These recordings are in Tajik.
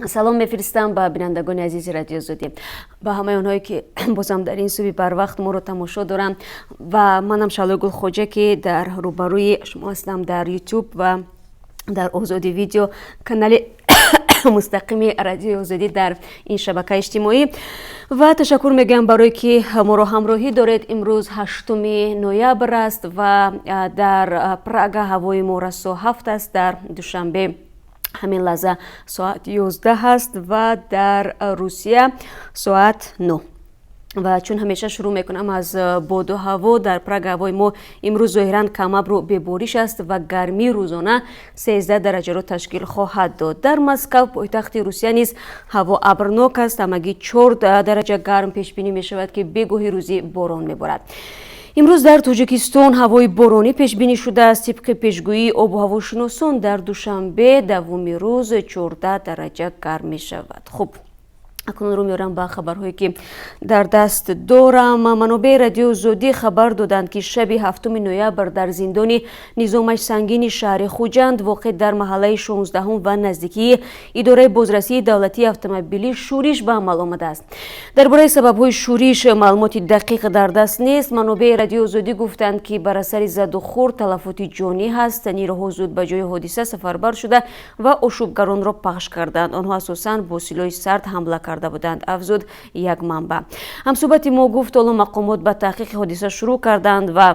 Салом мефиристам ба бинандагони азизи Радиои Озодӣ, ба ҳамаи онҳое, ки бозам дар ин субҳи барвақт моро тамошо доранд, ва манам Шаҳлои Гулхоҷа, ки дар рӯбарӯи шумо ҳастам дар Ютуб ва дар Озодӣ Видео, канали мустақими Радиои Озодӣ дар ин шабакаи иҷтимоӣ. Ва ташаккур мегӯям барое ки моро ҳамроҳӣ доред. Имрӯз 8 ноябр аст ва дар Прага ҳавои мо расо 7 аст, дар Душанбе ҳамин лаҳза соат 11 аст ва дар Русия соат 9. Ва чун ҳамеша шурӯъ мекунам аз боду ҳаво. Дар Прага ҳавои мо имрӯз зоҳиран камабру бебориш аст ва гармии рӯзона 13 дараҷаро ташкил хоҳад дод. Дар Москав, пойтахти Русия, низ ҳаво абрнок аст, ҳамагӣ 4 дараҷа гарм пешбинӣ мешавад, ки бегоҳи рӯзӣ борон меборад. Имрӯз дар Тоҷикистон ҳавои боронӣ пешбинӣ шудааст. Тибқи пешгӯии обу ҳавошиносон, дар Душанбе давоми рӯз 14 дараҷа гарм мешавад. Хуб, акнун рӯ меорам ба хабарҳое, ки дар даст дорам. Манобеи Радиои Озодӣ хабар доданд, ки шаби 7 ноябр дар зиндони низомаш сангини шаҳри Хуҷанд, воқеъ дар маҳаллаи 16-ҳум ва наздикии идораи бозрасии давлатии автомобилӣ, шӯриш ба амал омадааст. Дар бораи сабабҳои шӯриш маълумоти дақиқ дар даст нест. Манобеи Радиои Озодӣ гуфтанд, ки бар асари задухӯрд талафоти ҷонӣ ҳаст. Нерӯҳо зуд ба ҷои ҳодиса сафарбар шуда ва ошӯбгаронро пахш карданд. Онҳо асосан бо силоҳи сард ҳамла карда буданд, афзуд як манбаъ. Ҳамсӯҳбати мо гуфт, ҳоло мақомот ба таҳқиқи ҳодиса шурӯъ карданд ва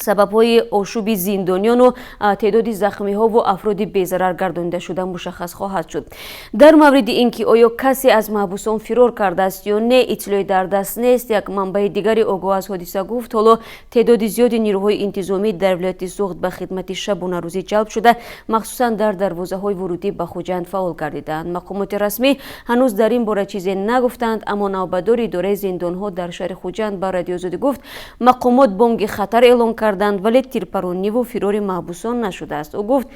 сабабҳои ошӯби зиндониёну теъдоди захмиҳову афроди безарар гардонидашуда мушаххас хоҳад шуд. Дар мавриди ин ки оё касе аз маҳбусон фирор кардааст ё не, иттилоъе дар даст нест. Як манбаи дигари огоҳ аз ҳодиса гуфт, ҳоло теъдоди зиёди нирӯҳои интизомӣ дар вилояти Суғд ба хидмати шабонарӯзӣ ҷалб шуда, махсусан дар дарвозаҳои вурудӣ ба Хуҷанд фаъол гардидаанд. Мақомоти расмӣ ҳанӯз дар ин бора чизе нагуфтанд, аммо навбатдори идораи зиндонҳо дар шаҳри Хуҷанд ба Радиои Озодӣ гуфт, мақомот бонги хатар эълон карданд, вале тирпарониву фирори маҳбусон нашудааст. Ӯ гуфт,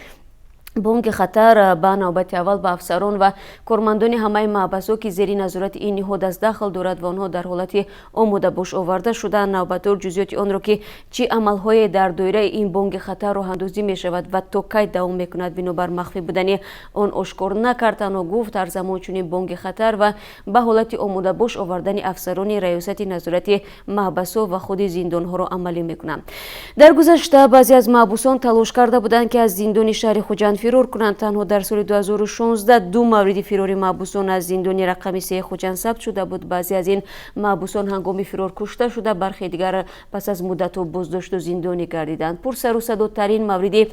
бонги хатар ба навбати аввал ба афсарон ва кормандони ҳамаи маҳбасҳо, ки зери назорати ин ниҳод аст, дахл дорад ва онҳо дар ҳолати омодабош оварда шудаанд. Навбатдор ҷузъиёти онро, ки чӣ амалҳое дар доираи ин бонги хатар роҳандозӣ мешавад ва то кай давом мекунад, бинобар махфӣ будани он ошкор накард. Танҳо гуфт, ҳар замон чунин бонги хатар ва ба ҳолати омодабош овардани афсарони раёсати назорати маҳбасҳо ва худи зиндонҳоро амалӣ мекунанд. Дар гузашта баъзе аз маҳбусон талош карда буданд, ки аз зиндони шаҳри Хуҷанд фирор кунанд. Танҳо дар соли 2016 ду мавриди фирори маҳбусон аз зиндони рақами 3 Хуҷанд сабт шуда буд. Баъзе аз ин маҳбусон ҳангоми фирор кушта шуда, бархе дигар пас аз муддатҳо боздошту зиндонӣ гардиданд. Пурсарусадотарин мавриди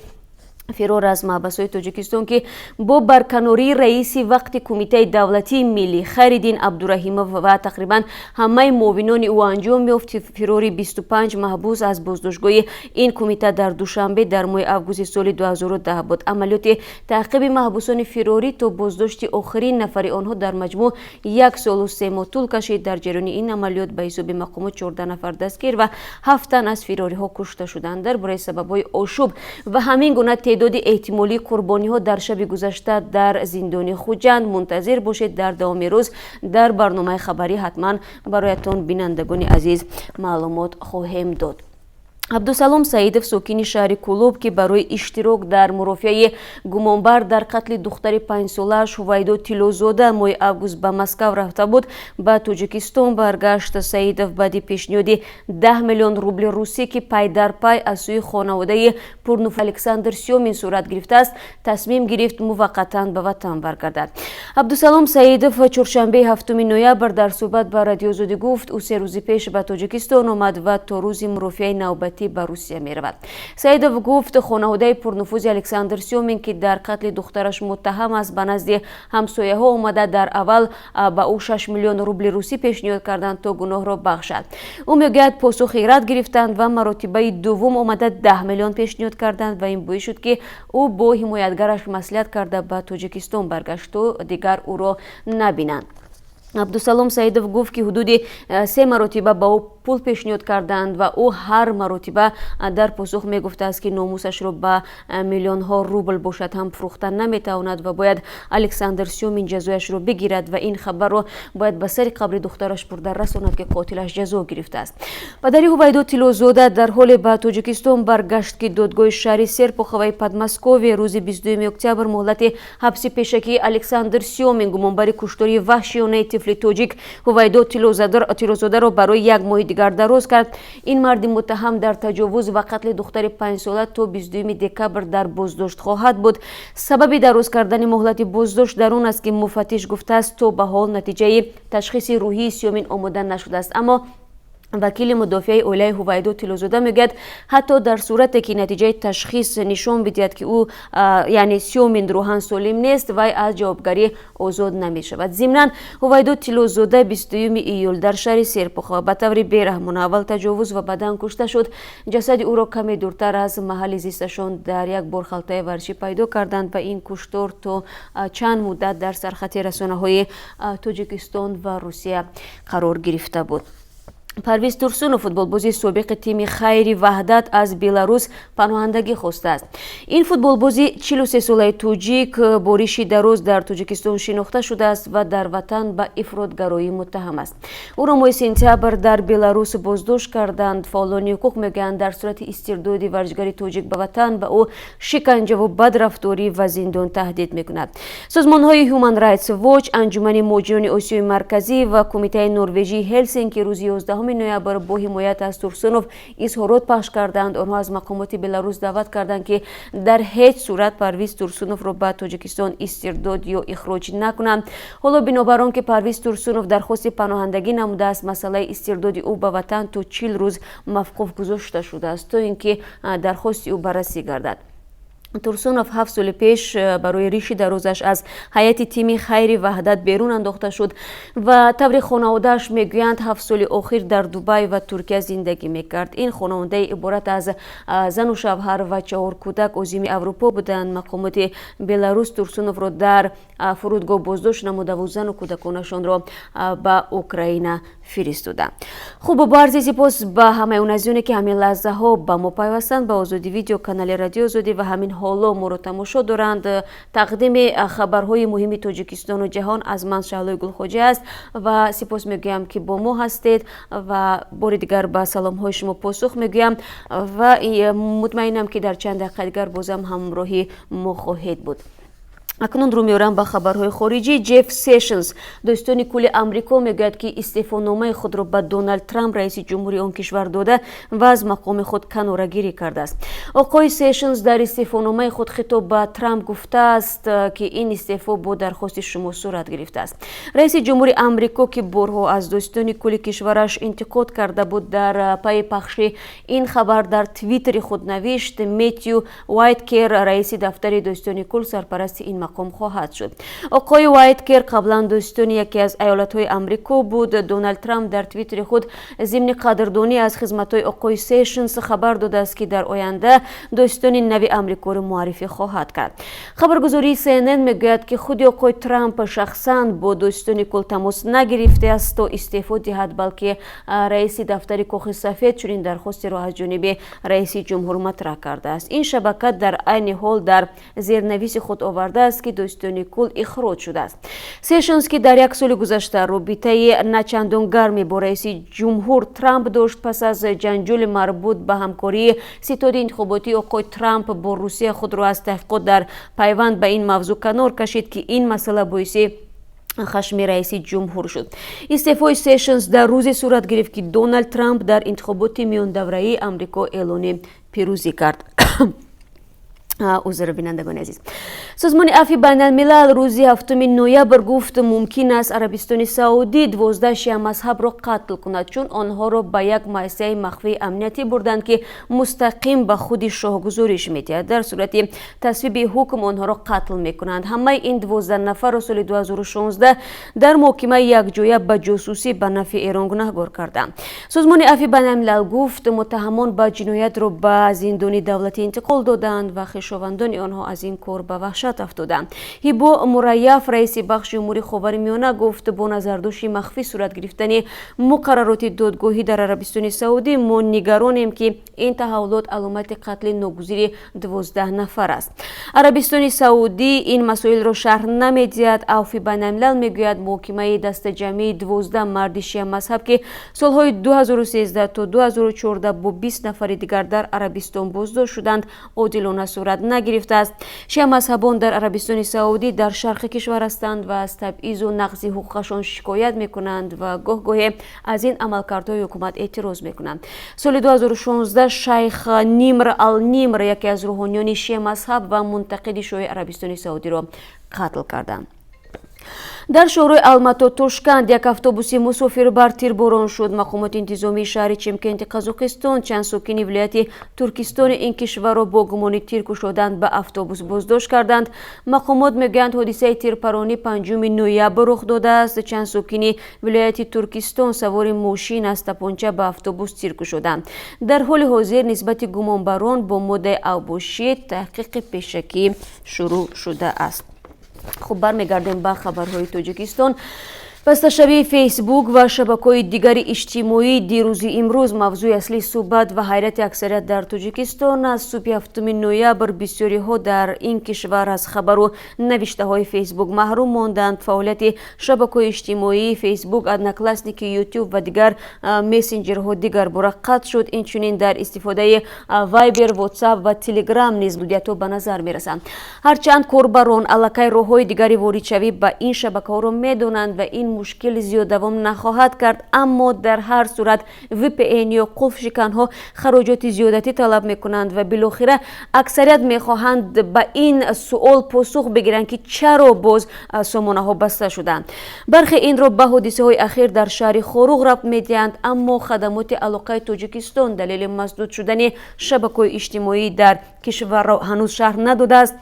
фирор аз маҳбасҳои Тоҷикистон, ки бо барканории раиси вақти Кумитаи давлатии миллӣ Хайриддин Абдураҳимов ва тақрибан ҳамаи муовинони ӯ анҷом ёфт, фирори 25 маҳбус аз боздоштгоҳи ин кумита дар Душанбе дар моҳи августи соли 2010 буд. Амалиёти таъқиби маҳбусони фирорӣ то боздошти охирин нафари онҳо дар маҷмӯъ 1 солу 3 моҳ тӯл кашид. Дар ҷараёни ин амалиёт, ба ҳисоби мақомот, 14 нафар дастгир ва ҳафт тан аз фирориҳо кушта шуданд. Дар бораи сабабҳои ошӯб ва ҳамин гуна теъдоди эҳтимолии қурбониҳо дар шаби гузашта дар зиндони Хуҷанд мунтазир бошед. Дар давоми рӯз дар барномаи хабарӣ ҳатман бароятон, бинандагони азиз, маълумот хоҳем дод. Абдусалом Саидов, сокини шаҳри Кӯлоб, ки барои иштирок дар мурофиаи гумонбар дар қатли духтари 5-солааш Ҳувайдо Тиллозода моҳи август ба Москав рафта буд, ба Тоҷикистон баргашт. Саидов баъди пешниҳоди 10 миллион рубли русӣ, ки пай дар пай аз сӯи хонаводаи пурнуфуз Александр Сёмин сурат гирифтааст, тасмим гирифт муваққатан ба ватан баргардад. Абдусалом Саидов чоршанбеи 7 ноябр дар суҳбат ба Радиои Озодӣ гуфт, ӯ 3 рӯзи пеш ба Тоҷикистон омад ва то рӯзи мурофиаи навбатӣ ба Русия меравад. Саидов гуфт, хонаводаи пурнуфузи Александр Сёмин, ки дар қатли духтараш муттаҳам аст, ба назди ҳамсояҳо омада, дар аввал ба ӯ 6 миллион рубли русӣ пешниҳод карданд, то гуноҳро бахшад. Ӯ мегӯяд, посухи рад гирифтанд ва маротибаи дуввум омада 10 миллион пешниҳод карданд ва ин боис шуд, ки ӯ бо ҳимоятгараш маслиҳат карда, ба Тоҷикистон баргашт, то дигар ӯро набинанд. Абдусалом Саидов гуфт, ки ҳудуди се маротиба ба ӯ Пул пешниҳод карданд ва ӯ ҳар маротиба дар посух мегуфтааст, ки номусашро ба миллионҳо рубл бошад ҳам фурӯхта наметавонад ва бояд Александр Сёмин ҷазояшро бигирад ва ин хабарро бояд ба сари қабри духтараш бурда расонад, ки қотилаш ҷазо гирифтааст. Падари Ҳувайдо Тиллозода дар ҳоле ба Тоҷикистон баргашт, ки додгоҳи шаҳри Серпуховаи Подмосковье рӯзи 22 октябр муҳлати ҳабси пешакии Александр Сёмин, гумонбари куштори ваҳшиёнаи тифли тоҷик Ҳувайдо Тиллозодаро, барои як моҳи дигар дароз кард. Ин марди муттаҳам дар таҷовуз ва қатли духтари 5-сола то 22 декабр дар боздошт хоҳад буд. Сабаби дароз кардани муҳлати боздошт дар он аст, ки муфаттиш гуфтааст, то ба ҳол натиҷаи ташхиси рӯҳии Сёмин омода нашудааст. Аммо вакили мудофиаи оилаи Ҳувайдо Тиллозода мегӯяд, ҳатто дар сурате ки натиҷаи ташхис нишон бидиҳад, ки ӯ, яъне Сёмин, рӯҳан солим нест, вай аз ҷавобгарӣ озод намешавад. Зимнан, Ҳувайдо Тиллозода 22 июл дар шаҳри Серпухова ба таври бераҳмона аввал таҷовуз ва баъдан кушта шуд. Ҷасади ӯро каме дуртар аз маҳалли зисташон дар як борхалтаи варзишӣ пайдо карданд ва ин куштор то чанд муддат дар сархати расонаҳои Тоҷикистон ва Русия қарор гирифта буд. Парвиз Турсунов, футболбози собиқи тими Хайри Ваҳдат, аз Беларус паноҳандагӣ хостааст. Ин футболбози 43-солаи тоҷик бо риши дароз дар Тоҷикистон шинохта шудааст ва дар ватан ба ифротгароӣ муттаҳам аст. Ӯро моҳи сентябр дар Беларус боздошт карданд. Фаъолони ҳуқуқ мегӯянд, дар сурати истирдоди варзишгари тоҷик ба ватан ба ӯ шиканҷаву бадрафторӣ ва зиндон таҳдид мекунад. Созмонҳои Human Rights Watch, Анҷумани муҳоҷирони Осиёи Марказӣ ва Кумитаи Норвежии Ҳелсинки рӯзи 11 ноябр бо ҳимоят аз Турсунов изҳорот пахш карданд. Онҳо аз мақомоти Беларус даъват карданд, ки дар ҳеҷ сурат Парвиз Турсуновро ба Тоҷикистон истирдод ё ихроҷ накунанд. Ҳоло, бинобар он ки Парвиз Турсунов дархости паноҳандагӣ намудааст, масъалаи истирдоди ӯ ба ватан то 40 рӯз мавқуф гузошта шудааст, то ин ки дархости ӯ баррасӣ гардад. Турсунов 7 соли пеш барои риши дарозаш аз ҳайати тими Хайри Ваҳдат берун андохта шуд ва, таври хонаводааш мегӯянд, 7 соли охир дар Дубай ва Туркия зиндагӣ мекард. Ин хонаводаи иборат аз зану шавҳар ва чаҳор кӯдак озими Аврупо буданд. Мақомоти Беларус Турсуновро дар фурудгоҳ боздошт намудаву зану кӯдаконашонро ба Украина фиристоданд. Хуб, бо арзи сипос ба ҳамаи он азизоне, ки ҳамин лаҳзаҳо ба мо пайвастанд, ба Озодӣ Видео, канали Радиои Озодӣ ва ҳамин ҳоло моро тамошо доранд. Тақдими хабарҳои муҳими Тоҷикистону ҷаҳон аз ман, Шаҳлои Гулхоҷа, аст ва сипос мегӯям, ки бо мо ҳастед, ва бори дигар ба саломҳои шумо посух мегӯям ва мутмаинам, ки дар чанд дақиқа дигар бозам ҳамроҳи мо хоҳед буд. Акнун рӯ меорам ба хабарҳои хориҷӣ. Ҷеф Сешнс, додситони кулли Амрико, мегӯяд, ки истеъфономаи худро ба Доналд Трамп, раиси ҷумҳури он кишвар, дода ва аз мақоми худ канорагирӣ кардааст. Оқои Сешнс дар истеъфономаи худ хитоб ба Трамп гуфтааст, ки ин истеъфо бо дархости шумо сурат гирифтааст. Раиси ҷумҳури Амрико, ки борҳо аз додситони кулли кишвараш интиқод карда буд, дар пайи пахши ин хабар дар Твиттери худ навишт: Метью Уайткер, раиси дафтари додситони кул, сарпарасти ин мақом хоҳад шуд. Оқои Уайткер қаблан додситони яке аз аёлатҳои Амрико буд. Доналд Трамп дар Твиттери худ зимни қадрдонӣ аз хизматҳои оқои Сешнс хабар додааст, ки дар оянда додситони нави Амрикоро муаррифӣ хоҳад кард. Хабаргузории CNN мегӯяд, ки худи оқои Трамп шахсан бо додситони кул тамос нагирифтааст, то истеъфо диҳад, балки раиси дафтари Кохи Сафед чунин дархостеро аз ҷониби раиси ҷумҳур матраҳ кардааст. Ин шабака дар айни ҳол дар зернависи худ овардааст, ки додситони кул ихроҷ шудааст. Сешнс, ки дар як соли гузашта робитаи начандон гарме бо раиси ҷумҳур Трамп дошт, пас аз ҷанҷоли марбут ба ҳамкории ситоди интихоботии оқои Трамп бо Русия худро аз таҳқиқот дар пайванд ба ин мавзӯъ канор кашид, ки ин масъала боиси хашми раиси ҷумҳур шуд. Истеъфои Сешнс дар рӯзе сурат гирифт, ки Доналд Трамп дар интихоботи миёндавраии Амрико эълони пирӯзӣ кард. Узр, бинандагони азиз. Созмони афви байналмилал рӯзи 7 ноябр гуфт, мумкин аст Арабистони Саудӣ 12 шиамазҳабро қатл кунад, чун онҳоро ба як муассисаи махфии амниятӣ бурданд, ки мустақим ба худи шоҳ гузориш медиҳад. Дар сурати тасвиби ҳукм онҳоро қатл мекунанд. Ҳамаи ин 12 нафарро соли 2016 дар муҳокимаи якҷоя ба ҷосусӣ ба нафъи Эрон гунаҳгор карданд. Созмони афви байналмилал гуфт, муттаҳамон ба ҷиноятро ба зиндони давлатӣ интиқол доданд ва хешовандони онҳо аз ин кор ба ваҳшат афтоданд. Ҳибо Мураяф, раиси бахши умури Ховари Миёна, гуфт: бо назардошти махфӣ сурат гирифтани муқаррароти додгоҳӣ дар Арабистони Саудӣ, мо нигаронем, ки ин таҳаввулот аломати қатли ногузири 12 нафар аст. Арабистони Саудӣ ин масоилро шарҳ намедиҳад. Авфи байналмилал мегӯяд, муҳокимаи дастаҷамъии 12 марди шиамазҳаб, ки солҳои 2013 то 2014 бо 20 нафари дигар дар Арабистон боздошт шуданд, одилона сурат нагирифтааст. Шиамазҳабон дар Арабистони Саудӣ дар шарқи кишвар ҳастанд ва аз табъизу нақзи ҳуқуқашон шикоят мекунанд ва гоҳ-гоҳе аз ин амалкардҳои ҳукумат эътироз мекунанд. Соли 2016 шайх Нимр ал Нимр, яке аз рӯҳониёни шиамазҳаб ва мунтақиди шоҳи Арабистони Саудиро қатл карданд. Дар шоҳрои Алмато Тошканд як автобуси мусофирбар тирборон шуд. Мақомоти интизомии шаҳри Чимкенти Қазоқистон чанд сокини вилояти Туркистони ин кишварро бо гумони тир кушодан ба автобус боздошт карданд. Мақомот мегӯянд, ҳодисаи тирпаронӣ 5 ноябр рух додааст. Чанд сокини вилояти Туркистон савори мошин аз тапонча ба автобус тир кушоданд. Дар ҳоли ҳозир нисбати гумонбарон бо моддаи авбошӣ таҳқиқи пешакӣ шурӯъ шудааст. Хуб, бармегардем ба хабарҳои Тоҷикистон. Басташавии Фейсбук ва шабакаҳои дигари иҷтимоӣ дирӯзи имрӯз мавзӯи аслии суҳбат ва ҳайрати аксарият дар Тоҷикистон. Аз субҳи 7 ноябр бисёриҳо дар ин кишвар аз хабару навиштаҳои Фейсбук маҳрум монданд. Фаъолияти шабакаҳои иҷтимоӣ Фейсбук, Одноклассники, Ютуб ва дигар мессенҷерҳо дигарбора қатъ шуд. Инчунин дар истифодаи Вайбер, Ватсап ва Телеграм низ маҳдудиятҳо ба назар мерасанд. Ҳарчанд корбарон аллакай роҳҳои дигари воридшавӣ ба ин шабакаҳоро медонанд ва ин мушкил зиёд давом нахоҳад кард, аммо дар ҳар сурат VPN ё қулфшиканҳо хароҷоти зиёдатӣ талаб мекунанд ва билохира аксарият мехоҳанд ба ин суол посух бигиранд, ки чаро боз сомонаҳо баста шуданд. Бархе инро ба ҳодисаҳои ахир дар шаҳри Хоруғ рабт медиҳанд, аммо Хадамоти алоқаи Тоҷикистон далели масдуд шудани шабакаҳои иҷтимоӣ дар кишварро ҳанӯз шарҳ надодааст.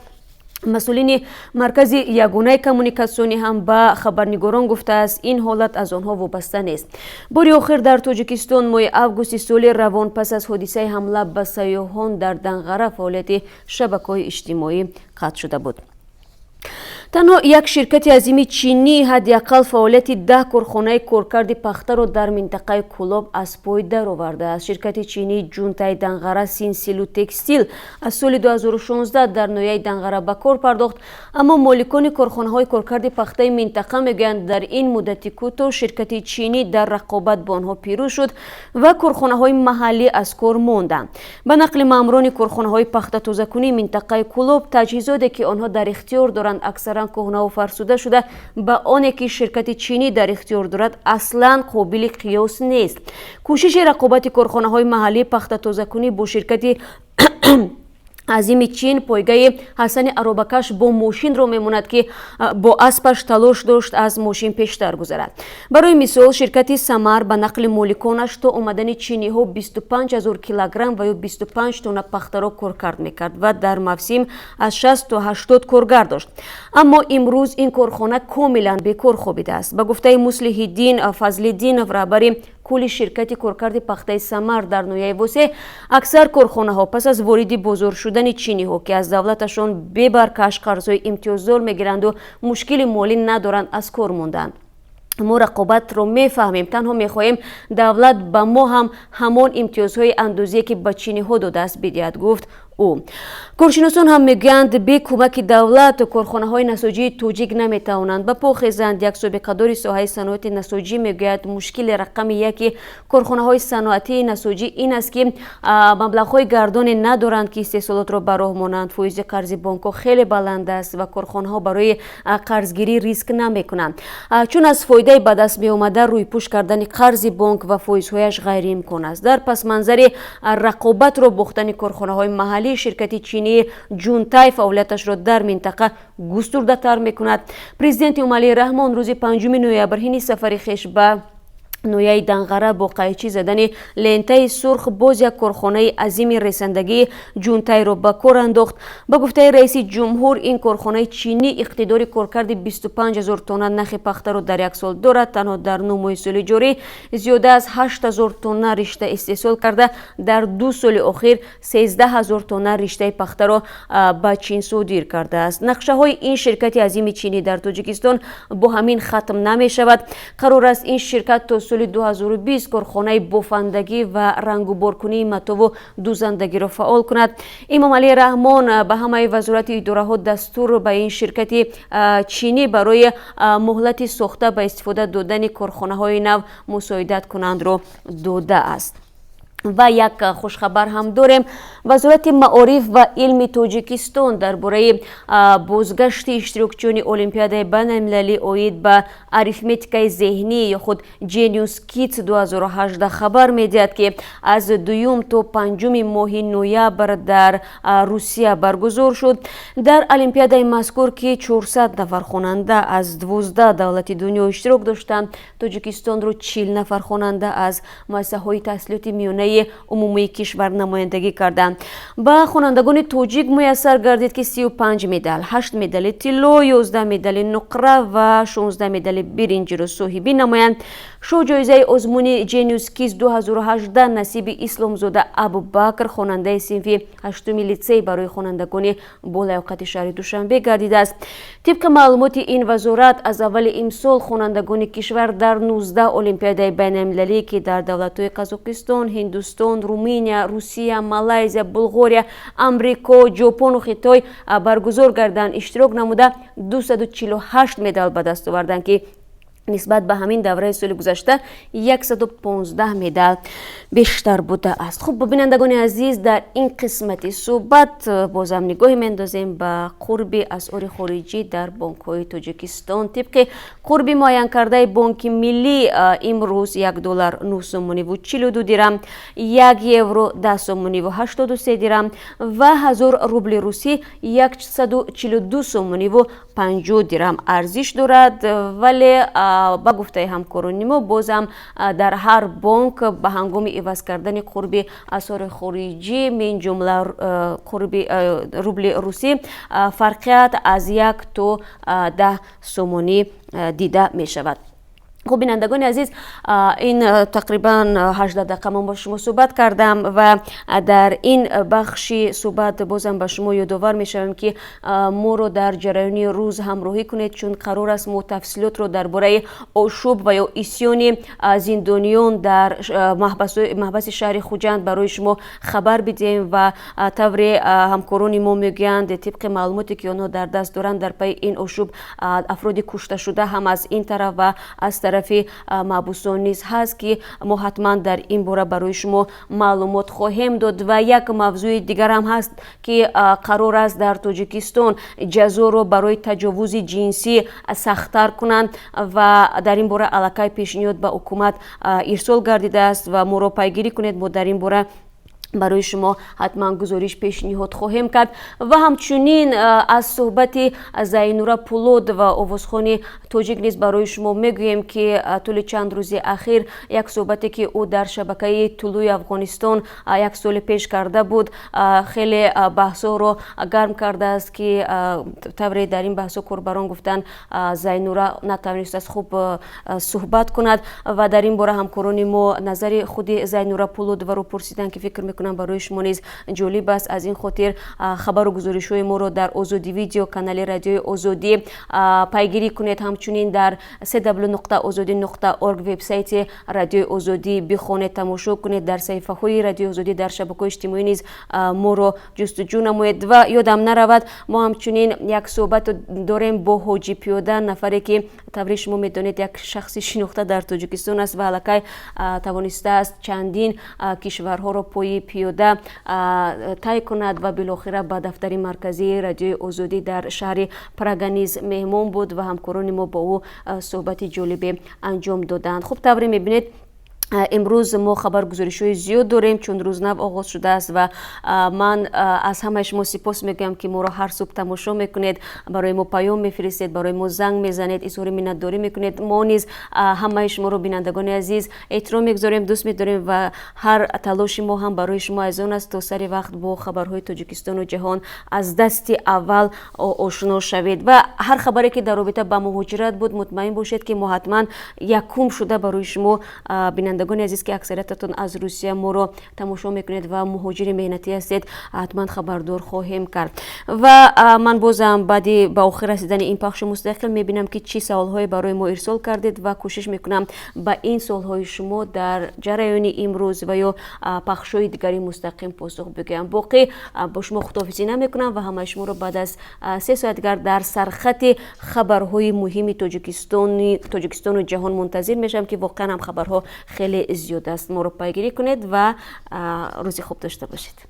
Масъулини Маркази ягонаи коммуникатсионӣ ҳам ба хабарнигорон гуфтааст, ин ҳолат аз онҳо вобаста нест. Бори охир дар Тоҷикистон моҳи августи соли равон, пас аз ҳодисаи ҳамла ба сайёҳон дар Данғара, фаъолияти шабакаҳои иҷтимоӣ қатъ шуда буд. Танҳо як ширкати азими чинӣ ҳадди ақал фаъолияти 10 корхонаи коркарди пахтаро дар минтақаи Кӯлоб аз пой даровардааст. Ширкати чинии Ҷунтай Данғара Синсилу Текстил аз соли 2016 дар ноҳияи Данғара ба кор пардохт, аммо моликони корхонаҳои коркарди пахтаи минтақа мегӯянд, дар ин муддати кӯтоҳ ширкати чинӣ дар рақобат бо онҳо пирӯз шуд ва корхонаҳои маҳаллӣ аз кор монданд. Ба нақли маъмурони корхонаҳои пахтатозакунии минтақаи Кӯлоб, таҷҳизоте, ки онҳо дар ихтиёр доранд, аксаран кӯҳнаву фарсуда шуда, ба оне ки ширкати чинӣ дар ихтиёр дорад, аслан қобили қиёс нест. Кӯшиши рақобати корхонаҳои маҳаллии пахтатозакунӣ бо ширкати азими Чин пойгаи Ҳасани аробакаш бо мошинро мемонад, ки бо аспаш талош дошт аз мошин пештар гузарад. Барои мисол, ширкати Самар, ба нақли моликонаш, то омадани чиниҳо 25 ҳазор килограмм ва ё 25 тонна пахтаро коркард мекард ва дар мавсим аз 60 то 80 коргар дошт, аммо имрӯз ин корхона комилан бекор хобидааст. Ба гуфтаи Муслиҳиддин Фазлиддинов, раҳбари кулли ширкати коркарди пахтаи Самар дар ноҳияи Восе, аксар корхонаҳо пас аз вориди бозор шудани чиниҳо, ки аз давлаташон бебаркаш қарзҳои имтиёздор мегиранду мушкили молӣ надоранд, аз кор монданд. Мо рақобатро мефаҳмем, танҳо мехоҳем давлат ба мо ҳам ҳамон имтиёзҳои андозие, ки ба чиниҳо додааст, бидиҳад, гуфт ӯ. Коршиносон ҳам мегӯянд, бе кӯмаки давлат корхонаҳои насоҷии тоҷик наметавонанд ба по хезанд. Як собиқадори соҳаи саноати насоҷӣ мегӯяд, мушкили рақами яки корхонаҳои саноатии насоҷӣ ин аст, ки маблағҳои гардоне надоранд, ки истеҳсолотро ба роҳ монанд. Фоизи қарзи бонкҳо хеле баланд аст ва корхонаҳо барои қарзгирӣ риск намекунанд, чун аз фоидаи ба даст меомада рӯйпӯш кардани қарзи бонк ва фоизҳояш ғайриимкон аст. Дар пасманзари рақобатро бохтани корхонаҳои маҳаллӣ, ширкати чинии Ҷунтай фаъолияташро дар минтақа густурдатар мекунад. Президенти Эмомалӣ Раҳмон рӯзи 5 ноябр ҳини сафари хеш ба Ноҳияи Данғара бо қайчӣ задани лентаи сурх боз як корхонаи азими ресандагии ҷунтайро ба кор андохт. Ба гуфтаи раиси ҷумҳур, ин корхонаи чинӣ иқтидори коркарди 25 000 тонна нахи пахтаро дар як сол дорад. Танҳо дар 9 моҳи соли ҷорӣ зиёда аз 8000 тонна ришта истеҳсол карда, дар 2 соли охир 13 000 тонна риштаи пахтаро ба Чин содир кардааст. Нақшаҳои ин ширкати азими чинӣ дар Тоҷикистон бо ҳамин хатм намешавад. Қарор аст, ин ширкат то соли 2020 корхонаи бофандагӣ ва рангуборкунии матову дузандагиро фаъол кунад. Эмомалӣ Раҳмон ба ҳамаи вазорату идораҳо дастур ба ин ширкати чинӣ барои муҳлати сохта ба истифода додани корхонаҳои нав мусоидат кунандро додааст. Ва як хушхабар ҳам дорем. Вазорати маориф ва илми Тоҷикистон дар бораи бозгашти иштирокчиёни олимпиадаи байналмилалӣ оид ба арифметикаи зеҳнӣ ё худ Genius Kids 2018 хабар медиҳад, ки аз дуюм то панҷуми моҳи ноябр дар Русия баргузор шуд. Дар олимпиадаи мазкур, ки 400 нафар хонанда аз 12 давлати дунё иштирок доштанд, Тоҷикистонро 40 нафар хонанда аз муассисаҳои таҳсилоти миёнаи умумии кишвар намояндагӣ карданд. Ба хонандагони тоҷик муяссар гардид, ки 35 медал: ҳашт медали тилло, 11 медали нуқра ва 16 медали биринҷиро соҳибӣ намоянд. Шоҳ ҷоизаи озмуни Genius Kids 2018 насиби Исломзода Абубакр, хонандаи синфи ҳаштуми литсей барои хонандагони болаёқати шаҳри Душанбе гардидааст. Тибқи маълумоти ин вазорат, аз аввали имсол хонандагони кишвар дар 19 олимпиадаи байналмилалӣ, ки дар давлатҳои Қазоқистон, Ҳиндустон, Руминия, Русия, Малайзия, Булғория, Амрико, Ҷопону Хитой баргузор гарданд, иштирок намуда, 248 медал ба даст оварданд, ки нисбат ба ҳамин давраи соли гузашта 115 медал бештар будааст. Хуб, бинандагони азиз, дар ин қисмати суҳбат бозам нигоҳе меандозем ба қурби асъори хориҷӣ дар бонкҳои Тоҷикистон. Тибқи қурби муайянкардаи Бонки Миллӣ, имрӯз 1 доллар 9 сомониву 42 дирам, 1 евро 10 сомониву 83 дирам ва 1000 рубли русӣ 142 сомониву 50 дирам арзиш дорад. Вале ба гуфтаи ҳамкорони мо, бозам дар ҳар бонк ба ҳангоми иваз кардани қурби асъори хориҷӣ, мин ҷумла қурби рубли русӣ, фарқият аз 1 то 10 сомонӣ дида мешавад. Хуб, бинандагони азиз, ин тақрибан 18 дақиқа ман бо шумо суҳбат кардам ва дар ин бахши суҳбат бозам ба шумо ёдовар мешавем, ки моро дар ҷараёни рӯз ҳамроҳӣ кунед, чун қарор аст мо тафсилотро дар бораи ошӯб ва ё исьёни зиндониён дар маҳбаси шаҳри Хуҷанд барои шумо хабар бидиҳем. Ва тавре ҳамкорони мо мегӯянд, тибқи маълумоте ки онҳо дар даст доранд, дар пайи ин ошӯб афроди кушташуда ҳам аз ин тараф ва аз тарафи маҳбусон низ ҳаст, ки мо ҳатман дар ин бора барои шумо маълумот хоҳем дод. Ва як мавзӯи дигарам ҳаст, ки қарор аст дар Тоҷикистон ҷазоро барои таҷовузи ҷинсӣ сахттар кунанд ва дар ин бора аллакай пешниҳод ба ҳукумат ирсол гардидааст. Ва моро пайгирӣ кунед, мо дар ин бора барои шумо ҳатман гузориш пешниҳод хоҳем кард. Ва ҳамчунин аз суҳбати Зайнура Пулодова, овозхони тоҷик, низ барои шумо мегӯем, ки тӯли чанд рӯзи ахир як суҳбате, ки ӯ дар шабакаи Тулӯи Афғонистон як соли пеш карда буд, хеле баҳсҳоро гарм кардааст, ки тавре дар ин баҳсҳо корбарон гуфтанд, Зайнура натавонистааст хуб суҳбат кунад. Ва дар ин бора ҳамкорони мо назари худи Зайнура Пулодоваро пурсиданд, ки фикр мекунам, барои шумо низ ҷолиб аст. Аз ин хотир хабару гузоришҳои моро дар Озодӣ Видео, канали Радиои Озодӣ пайгирӣ кунед. Ҳамчунин дар cw.ozodi.org, вебсайти Радиои Озодӣ, бихонед, тамошо кунед. Дар саҳифаҳои Радиои Озодӣ дар шабакаҳои иҷтимоӣ низ моро ҷустуҷӯ намоед. Ва ёдам наравад, мо ҳамчунин як суҳбат дорем бо Ҳоҷӣ Пиёда, нафаре ки, тавре шумо медонед, як шахси шинохта дар Тоҷикистон аст ва аллакай тавонистааст чандин кишварҳоро пои пиёда тай кунад ва билохира ба дафтари марказии Радиои Озодӣ дар шаҳри Прага низ меҳмон буд ва ҳамкорони мо бо ӯ суҳбати ҷолибе анҷом доданд. Хуб, тавре мебинед. Имрӯз мо хабаргузоришҳои зиёд дорем, чун рӯз нав оғоз шудааст, ва ман аз ҳамаи шумо сипос мегӯям, ки моро ҳар субҳ тамошо мекунед, барои мо паём мефиристед, барои мо занг мезанед, изҳори миннатдорӣ мекунед. Мо низ ҳамаи шуморо, бинандагони азиз, эҳтиром мегузорем, дӯст медорем ва ҳар талоши мо ҳам барои шумо азизон аст, то сари вақт бо хабарҳои Тоҷикистону ҷаҳон аз дасти аввал ошно шавед. Ва ҳар хабаре, ки дар робита ба муҳоҷират буд, мутмаин бошед, ки мо ҳатман якум шуда барои шумо, бинандагони азиз, ки аксариятатон аз Русия моро тамошо мекунед ва муҳоҷири меҳнатӣ ҳастед, ҳатман хабардор хоҳем кард. Ва ман бозам баъди ба охир расидани ин пахши мустақил мебинам, ки чӣ саволҳое барои мо ирсол кардед, ва кӯшиш мекунам ба ин суолҳои шумо дар ҷараёни имрӯз ва ё пахшҳои дигари мустақим посух бигӯям. Боқӣ бо шумо худоҳофизӣ намекунам ва ҳамаи шуморо баъд аз 3 соат дигар дар сархати хабарҳои муҳими Тоҷикистону ҷаҳон мунтазир мешавам, ки воқеан ҳам хабарҳо хеле зиёд аст. Моро пайгирӣ кунед ва рӯзи хуб дошта бошед.